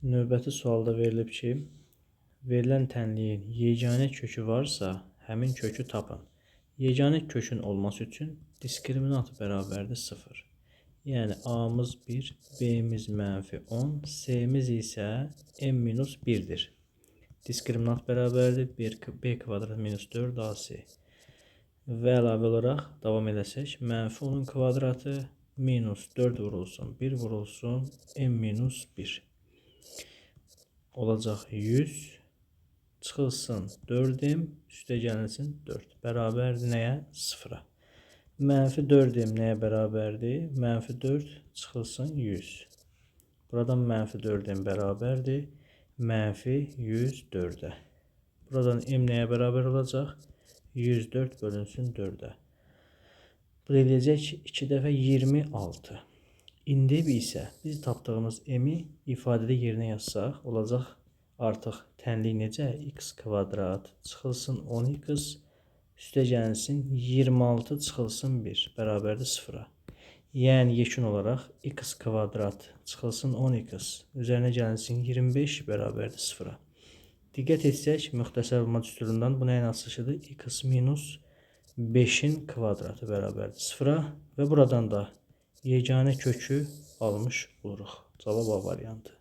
Növbəti sualda verilib ki, verilən tənliyin yeganə kökü varsa, həmin kökü tapın. Yeganə kökün olması üçün diskriminant bərabərdir 0. Yəni A-mız 1, B-miz mənfi 10, C-miz isə M minus 1-dir. Diskriminant bərabərdir 1, B kvadrat minus 4 AC. Və əlavə olaraq davam eləsək, mənfi 10-un kvadratı minus 4 vurulsun, 1 vurulsun, M minus 1. Olacaq 100, çıxılsın 4M, üstə gəlinsin 4. Bərabərdir nəyə? 0-a. Mənfi 4M nəyə bərabərdir? Mənfi 4 çıxılsın 100. Buradan mənfi 4M bərabərdir mənfi 104-ə. Buradan M nəyə bərabər olacaq? 104 bölünsün 4-ə. Bu eləyəcək 2 dəfə 26. İndi isə biz tapdığımız m-i ifadədə yerinə yazsaq, olacaq artıq tənlik necə? X kvadrat çıxılsın 10x üstə gəlinsin 26 çıxılsın 1 bərabərdir 0-a. Yəni yekun olaraq x kvadrat çıxılsın 10x üzərinə gəlinsin 25 bərabərdir 0-a. Diqqət etsək, müxtəsər vurma düsturundan bu nəyin açılışıdır? X minus 5-in kvadratı bərabərdir 0-a və buradan da yeganə kökü almış oluruq. Cavab A variantı.